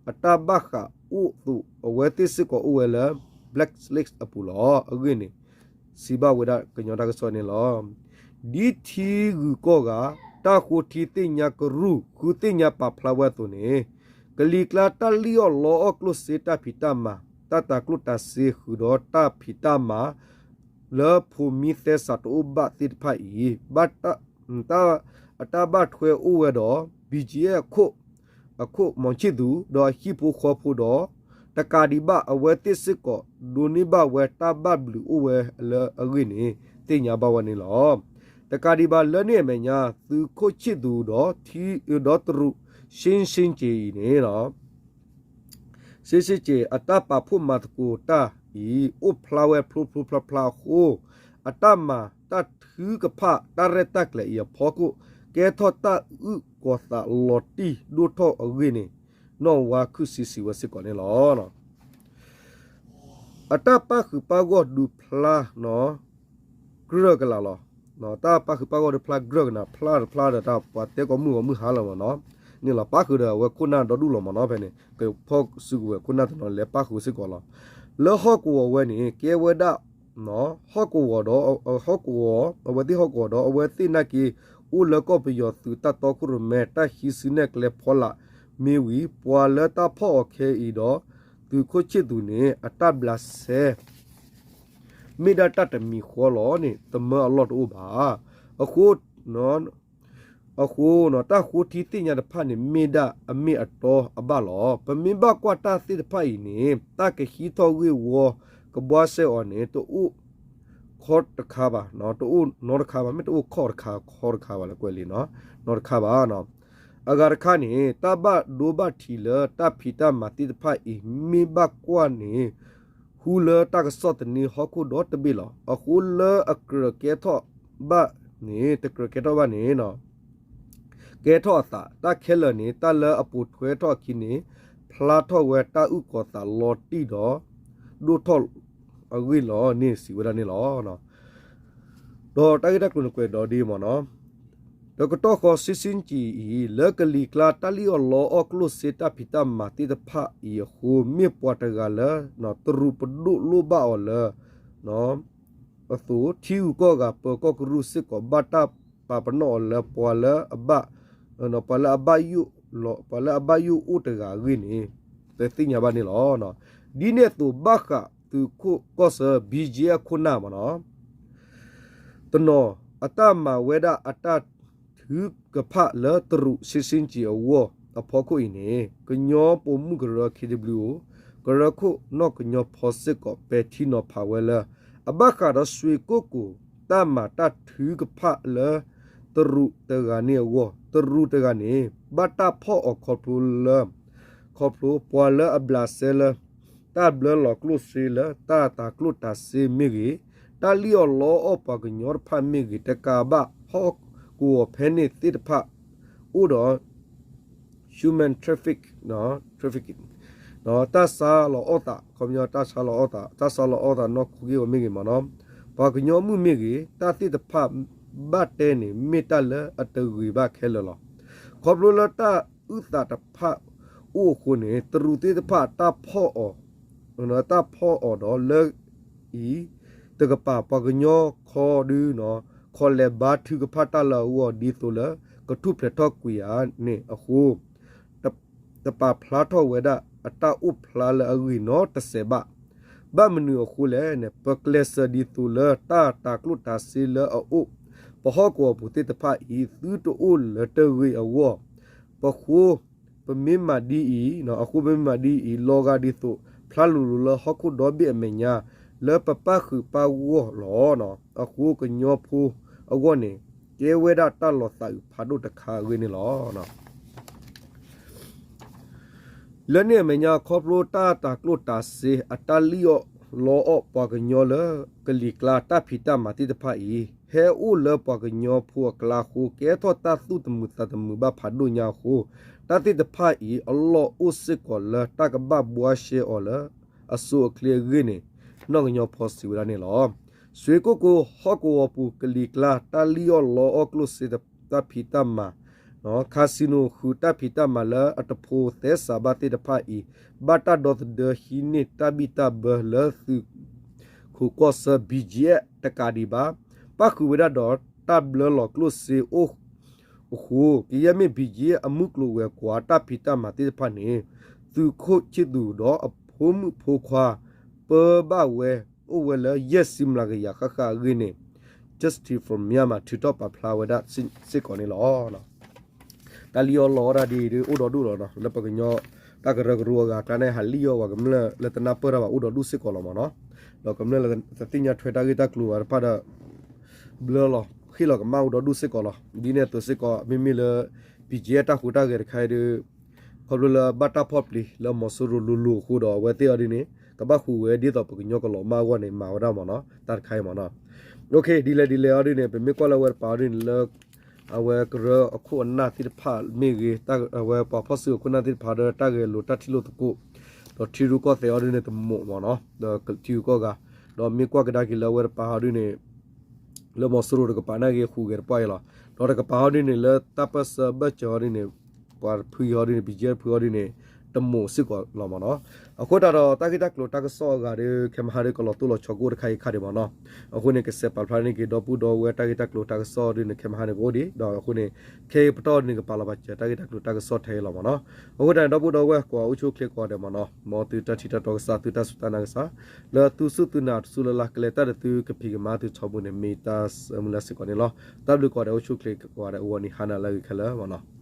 အတၢ်ဘၣ်ဃးအိၣ်အသိး အဝဲသ့ၣ်စ့ၢ်ကီးအိၣ်ဝဲလၢ blacklist အပူၤလီၤ. အဂ့ၢ်န့ၣ် စံးဘၣ်ဝဲဒၣ်ကညီတၢ်ကစီၣ်န့ၣ်လီၤ. ဒ်ထံဂုၤကီၢ်ဂၤ တၢ်ဃိထံသ့ၣ်ညါကရူၢ် ဃုသ့ၣ်ညါပာ်ဖျါဝဲအသိးန့ၣ် ကလံၤကျါတၢ်လံၣ်အီၣ်လီအီၣ်ကျိၣ်စ့တၢ်ဖံးတၢ်မၤ တၢ်တၤကျိၣ်တၤစ့ဃုာ်ဒီးတၢ်ဖံးတၢ်မၤ လၢဖိးမံသဲစးတအိၣ်ဘၣ်သ့ၣ်တဖၣ်အံၤ အတၢ်ဘၣ်ထွဲအိၣ်ဝဲဒီး ဘံၣ်ကၠံအခိၣ် အခိၣ်မီၤဆံၣ်သူး ဒီးအဟံၣ်ဖိဃီဖိဒီး တကးဒံးဘၣ် အဝဲသ့ၣ်စ့ၢ်ကီး ဒိးန့ၢ်ဘၣ်ဝဲတၢ်ဘၣ်ဘျုးအိၣ်ဝဲလၢအဂ့ၢ်န့ၣ် သ့ၣ်ညါဘၣ်ဝဲန့ၣ်လီၤ. တကးဒံးဘၣ်လၢန့ၣ်အမဲာ်ညါ သုးခိၣ်ဆံၣ်သူးဒီး ဒီးတရူး ရှ့ၣ်ရှ့ၣ်က့ၤအံၤန့ၣ် ရှ့ၣ်ရှ့ၣ်က့ၤ အတၢ်ပာ်ဖှိၣ်မၤသကိးတၢ်အံၤ အိၣ်ဖျါဝဲဖျိဖျိဖျါဖျါအဃိ အတၢ်မၤတၢ်ထုကဖၣ်တၢ်ရဲၣ်တၢ်ကျဲၤအံၤအဖီခိၣ် ကဲထီၣ်တၢ်အုၣ်ကီၤသးလီၤတံၢ်ဒိၣ်ထီၣ်အဂ့ၢ်န့ၣ် နီၢ်ဝါခုၣ်ဆံးစံးဝဲစ့ၢ်ကီးန့ၣ်လီၤ. အတၢ်ပၣ်ဃုာ်ပၣ်ဂီၢ်ဒုးဖျါ ကြၢးကလာ်လီၤ. တၢ်ပၣ်ဃုာ်ပၣ်ဂီၢ်ဒုးဖျါကြၢးကလာ် ဖျါတဖျါဒီးတၢ်ပှၤတဲကိးမုၢ်ဂီၤမုၢ်ဟါလီၤမ့ၢ်နီၤ. န့ၣ်လီၤ ပၣ်ဃုာ်ဒီးအဝဲခိၣ်နၢ်ဒီဒူၣ်လီၤမ့ၢ်နီၤ ဖဲန့ၣ် ကဖီၣ်စုကဝဲၤခိၣ်နၢ်တနီၤ လဲၤပၣ်ဃုာ်စ့ၢ်ကီးလီၤ. လၢဟီၣ်ကဝီၤဝဲန့ၣ် ကဲဝဲဒၣ် ဟီၣ်ကဝီၤဒီး ဟီၣ်ကဝီၤ အဝဲသ့ၣ်ဟီၣ်ကဝီၤဒီး အဝဲသ့ၣ်နာ်က့ အိၣ်လၢကီၢ်ပယီၤသုးတၢ်တီခိၣ်ရိၣ်မဲ တၢ်ဟံးစုနဲၣ်ကျဲဖီလာ်မ့ၢ်ဝံၤ ပှၤလၢတၢ်ဖီၣ်အီၤခဲအံၤဒီး သုးခိၣ်ဆံၣ်သူးန့ၣ် အတၢ်ဘျးစဲ မ့ၢ်ဒၣ်တၢ်တမံၤဃီလီၤန့ၣ် တမၢအလီၢ်တအိၣ်ဘၣ်. အဃိ အဃိ တၢ်ဃိထံသ့ၣ်ညါတဖၣ်န့ၣ် မ့ၢ်ဒၣ်အမ့ၢ်အတီအဘၣ်လီၤ. ပမ့ၢ်ဘၣ်ကွၢ်တၢ်သ့ၣ်တဖၣ်အံၤန့ၣ် တၢ်ကဟံးထီၣ်ဂ့ၢ်ဝီကဘှါစဲအီၤန့ၣ် တအိၣ်ခီတခါဘၣ်, တအိၣ်နီတခါဘၣ်, မ့ၢ်တအိၣ်ခီၣ်တခါ ခီတခါဘၣ်လၢကွဲးလံာ်နီၤ, နီတခါဘၣ်. အဂၤတခါန့ၣ် တၢ်ဘၣ်ဒိဘၣ်ထံးလၢတၢ်ဖံးတၢ်မၤသ့ၣ်တဖၣ်အံၤ မ့ၢ်ဘၣ်ကွၢ်န့ၣ် ဟူလၢတၢ်ကစီၣ်သန့ဟီၣ်ခိၣ်ဒီတဘ့ၣ်လီၤ. အဃိလၢအကြၢးကဲထီၣ်ဘၣ်န့ၣ် တကြၢးကဲထီၣ်ဘၣ်န့ၣ် ကဲထီၣ်အသး တၢ်ခဲလၢာ်န့ၣ် တၢ်လၢအပိာ်ထွဲထီၣ်အခံန့ၣ် ဖျါထီၣ်ဝဲတၢ်အုၣ်ကီၤသးလီၤတံၢ်ဒီး ဒိၣ်ထီၣ်အဂ့ၢ်လီၤန့ၣ် စံးဝဲဒၣ်န့ၣ်လီၤ. ဒီးတၢ်ဂ့ၢ်တၢ်ကျိၤန့ၣ်ကွဲးဒီးဒ်အံၤမ့ၢ်နီၤ, တကတီၢ်ဃီ ရှ့ၣ်ရှ့ၣ်က့ၤအံၤ လၢကလံၤကျါ တၢ်လံၣ်အီၣ်လီအီၣ်ကျိၣ်စ့တၢ်ဖံးတၢ်မၤသ့ၣ်တဖၣ်အံၤအဃိ မ့ၢ်ပှၤတဂၤလၢ တရူးပဒိၣ်လိၣ်ဘၣ်အီၤလၢ အသိး ထံဂုၤကီၢ်ဂၤ ပၢၤကီၢ်ကရူၢ်စ့ၢ်ကီး ဘၣ်တၢ်ပာ်ပနီၣ်အီၤလၢ ပှၤလၢအဘၣ် ပှၤလၢအဘၣ်ယိၣ်လီၤ ပှၤလၢအဘၣ်ယိၣ်အိၣ်တဂၤအဂ့ၢ်န့ၣ် ပသ့ၣ်ညါဘၣ်န့ၣ်လီၤ. ဒ်န့ၣ်အသိး ဘၣ်ဃးသုးခိၣ်ကီၢ်ဆၢ ဘံၣ်ကၠံၣ်အဲၣ် ခိၣ်နၢ်မ့ၢ်နီၤ တနီၤ အတၢ်မၤဝဲဒၣ်အတၢ်ထုကဖၣ်လၢတရူး ရှ့ရှ့ကၠံ အဂီၢ်အဖီခိၣ်အံၤန့ၣ် ကညီပိာ်မုၣ်ကရၢ ခ့ဒဘျုးအိၣ် ကရၢခိၣ်နီၢ်ကညီဖီစ့ၢ်ကီး ပဲာ်ထံနီၤဖးဝဲလၢ အဘၣ်ဃးဒီး ဆွ့ကိၣ်ကိၤ တၢ်မၤတၢ်ထုကဖၣ်လၢ တရူးတဂၤန့ၣ်အဂီၢ် တရူးတဂၤန့ၣ် ဘၣ်တၢ်ဖီၣ်အီၤခီဖျိလၢ ခီဖျိပှၤလၢအဘျးစဲလၢ တၢ်ဘျၢလီၤကျိၣ်စ့လၢတၢ်တၤကျိၣ်တၤစ့မ့ၢ်ဂ့ၤ, တၢ်လံၣ်အီၣ်လီအီၣ်ပှၤကညီတဖၣ်မ့ၢ်ဂ့ၤ, တကးဘၣ်ဟီၣ်ကဝီၤဖဲန့ၣ်သ့ၣ်တဖၣ် အိၣ်ဒီး human traffic, traffic တၢ်ဆါလီၤအီၣ်သး, ခီပညီတၢ်ဆါလီၤအီၣ်သး, တၢ်ဆါလီၤအီၣ်သးနီၢ်ခိက့ၢ်ဂီၤမ့ၢ်ဂ့ၤမ့ၢ်နီၤ, ပှၤကညီမုၣ်မ့ၢ်ဂ့ၤ, တၢ်သ့ၣ်တဖၣ်ဘၣ်တဲန့ၣ် မ့ၢ်တၢ်လၢအတဂ့ၤဘၣ်ခဲလၢာ်လီၤ. ခီဖျိလၢတၢ်အုၣ်သးတဖၣ်အိၣ်အဃိန့ၣ် တရူးသ့ၣ်တဖၣ်တၢ်ဖီၣ်အီၤ, တၢ်ဖီၣ်အီၤဒီးလၢအံၤ တကပၤ ပှၤကညီခီဒု ခီလဲၤဘါထုကဖၣ်တၢ်လၢအဂီၢ် ဒ်သိးလၢ ကထူၣ်ဖျဲးထီၣ်ကွံာ်ဧါန့ၣ်အဃိ တပာ်ဖျါထီၣ်ဝဲဒၣ်အတၢ်အိၣ်ဖျါလၢအဂ့ၤနီတစဲးဘၣ်. ဘၣ်မနုၤအဃိလဲၣ်န့ၣ် ပကျဲးစၢးဒ်သိးလၢတၢ်တၤကျိၣ်တၤစ့လၢအအိၣ် ပဟီၣ်ကဝီၤပူၤသ့ၣ်တဖၣ်အံၤ သုတအိၣ်လၢတဂ့ၤအဂီၢ်, ပဃိ ပမ့ၢ်မၤဒ်အံၤ, အဃိပမ့ၢ်မၤဒ်အံၤ လီၤဂာ်ဒ်သိး ဖျါလိၤလိၤလၢဟီၣ်ခိၣ်ဒီဘ့ၣ်အမဲာ်ညါ လၢပပၣ်ဃုာ်ပၣ်ဂီၢ်လီၤ. အဃိကညီဖိအဂီၢ်န့ၣ် ကဲဝဲဒၣ်တၢ်လီၤသးအုးဖးဒိၣ်တခါအဂ့ၢ်န့ၣ်လီၤ. လၢန့ၣ်အမဲာ်ညါ ခီဖျိတၢ်တၤကျိၣ်တၤစ့ အတၢ်လံၣ်အီၣ်လီအီၣ်ပှၤကညီလၢကလံၤကျါတၢ်ဖံးတၢ်မၤသ့ၣ်တဖၣ်အံၤ ဟဲအိၣ်လၢပှၤကညီဖိအကျါအဃိ ကဲထီၣ်တၢ်သူၣ်တမုာ်သးတမုာ်ဘၣ်ဖးဒိၣ်ညါအဃိ တၢ်သ့ၣ်တဖၣ်အံၤ အလီၢ်အိၣ်စ့ၢ်ကီးလၢတၢ်ကဘၣ်ဘှါရှဲအီၤလၢအဆိအချ့အဂ့ၢ်န့ၣ် နီၢ်ကညီဖီစံးဝဲဒၣ်န့ၣ်လီၤ. ဆွ့ကိၣ်ကိၤ ဟီၣ်ကဝီၤပူၤကလံၤကျါ တၢ်လံၣ်အီၣ်လီအီၣ်ကျိၣ်စ့ တၢ်ဖံးတၢ်မၤ casino ဃုာ်တၢ်ဖံးတၢ်မၤလၢအတဖိးသဲစးဘၣ်သ့ၣ်တဖၣ်အံၤ ဘၣ်တၢ်ဒီသဒၢဟံးန့ၢ်တၢ်ဘံၣ်တၢ်ဘၢလၢသုးခိၣ်ကီၢ်ဆၢ ဘံၣ်ကၠံၣ်အဲၣ် တကးဒံးဘၣ် ပၣ်ဃုာ်ဝဲဒၣ်ဒီးတၢ်ဘျၢလီၤကျိၣ်စ့အိၣ်အဃိ ကယဲၢ်မ့ၢ် ဘံၣ်ကၠံၣ်အဲၣ် အမုၢ်ကျိၤဝဲၤကွာ်တၢ်ဖံးတၢ်မၤသ့ၣ်တဖၣ်န့ၣ် သုးခိၣ်ဆံၣ်သူးဒီးအဖိမုၣ်ဖိခွါ ပၢဘၣ်ဝဲ အိၣ်ဝဲလၢယဲၢ်ဆံမျးကယၤဃၣ်ဃၣ်အဂ့ၢ်န့ၣ် Justice for Myanmar ထုးထီၣ်ပာ်ဖျါဝဲဒၣ်စ့ၢ်ကီးန့ၣ်လီၤ. တၢ်လံၣ်အီၣ်လီအီၣ်တၢ်ဒ်အံၤဒ်အိၣ်ဒီဒူၣ်လီၤနီၤ, လၢပှၤကညီတၢ်ကရၢကရိအဂၤအကျါန့ၣ် ဟးလံၣ်အီၣ်ပှၤကမျၢၢ်လၢတနၢ်ပၢၢ်တၢ်ဘၣ်အိၣ်ဒီဒူၣ်စ့ၢ်ကီးလီၤမ့ၢ်နီၤ, ဒီးကမျၢၢ်လၢတသ့ၣ်ညါထွဲတၢ်ဂ့ၢ်တၢ်ကျိၤဘၣ်တဖၣ်ဒီး ဘျၢလီၤ ဃ့ၣ်လီၤကမၣ်အိၣ်ဒီဒူၣ်စ့ၢ်ကီးလီၤ. ဒ်န့ၣ်အသိးစ့ၢ်ကီး မ့မ့ၢ်လၢ ဘံၣ်ကၠံၣ်အဲၣ် တၢ်ဟူးတၢ်ဂဲၤတခါအံၤဒီး ခီဖျိလၢဘၣ်တၢ်ဖီၣ်ပျံၤလၢမီၤစိရိၤလိၤလိၤအဃိဒီး အဝဲသ့ၣ်အီၤဒ်န့ၣ် ကဘၣ်ဟူးဝဲဒ်သိးပကညီကလီၤမၢ်အဂီၢ်န့ၣ် မၤဝဲဒၣ်မ့ၢ်နီၤ, တၢ်တခါအံၤမ့ၢ်နီၤ. ဒ်လဲၣ်ဒ်လဲၣ်အီၤဒ်န့ၣ် ပမ့ၢ်ကွၢ်လၢအဝဲတပၤအီၤဒ်န့ၣ်လၢ အဝဲကရၢအခိၣ်အနၢ်သ့ၣ်တဖၣ်မ့ၢ်ဂ့ၤ, အဝဲပှၤဖီၣ်စုအခိၣ်အနၢ်သ့ၣ်တဖၣ်ဒီးတၢ်ဂဲၤလိာ်တၢ်ထံၣ်လိာ်သကိး, ဒီးထံရူၢ်ကီၢ်သဲးအီၤဒ်န့ၣ်တမံၤမ့ၢ်နီၤ, ဒီးထံဂုၤကီၢ်ဂၤ, ဒီးမ့ၢ်ကွၢ်ကဒါက့ၤလၢအဝဲတပၤအီၤဒ်န့ၣ် လၢမီၤစိရိၤတကပၤန့ၣ်ဂ့ၤ ဟူးဂဲၤတပှၢ်အံၤလီၤ. ဒီးတကပၤအီၤဒ်န့ၣ် လၢတၢ်ပၢၢ်ဆၢဘၢၣ်စၢၤအီၤဒ်န့ၣ် ပှၤတဖုအံၤအီၤဒ်န့ၣ် ဘံၣ်ကၠံၣ်အဲၣ်တဖုအီၤဒ်န့ၣ် တမံၤစ့ၢ်ကီးလီၤမ့ၢ်နီၤ.အဃိသတးဒီး တၢ်ဂ့ၢ်တၢ်ကျိၤတၢ်ကစီၣ်အဂၤဒီး ခဲမဟါဒီးကလီၤတိၢ်လီၤဆီကအိၣ်တခါအံၤခါဒံးမ့ၢ်နီၤ. အဃိန့ၣ် ကစဲးပာ်ဖျါန့ၢ်က့ၤ ဒီပုၢ်ဒီဝဲၢ်တၢ်ဂ့ၢ်တၢ်ကျိၤတၢ်ကစီၣ်ဒ်န့ၣ် ခဲမဟါန့ၣ်ကအိၣ်ဒံး ဒီးအဃိန့ၣ် ခဲအံၤပတီၢ်န့ၣ် ကပာ်လီၤပာ်စၢၤတၢ်ဂ့ၢ်တၢ်ကျိၤတၢ်ကစီၣ်ထဲအံၤလီၤမ့ၢ်နီၤ. အဃိသတးန့ၣ် ဒီပုၢ်ဒီဝဲၢ်ကိးဂၤအိၣ်ဆူၣ်အိၣ်ချ့ကိးဂၤဒဲးမ့ၢ်နီၤ, မ်သုတၢ်ထံၣ်တၢ်တီကစၢ် သုတၢ်စူၢ်တၢ်နာ်ကစၢ် လၢသုစူၢ်သုနာ်တစူၢ်လၢ်လၢ် ကလဲၤတၢ်ဒီးသုကဖံးကမၤသုထီဘိန့ၣ် မ့ၢ်တၢ်ဆၢမုၢ်လၢ်စ့ၢ်ကီးန့ၣ်လီၤ. တၢ်ဘျုးကိးဂၤဒဲး အိၣ်ဆူၣ်အိၣ်ချ့ကိးဂၤဒဲး အဂီၢ်န့ၣ် ဟါနၤလၢအဂ့ၤခဲလၢာ်မ့ၢ်နီၤ.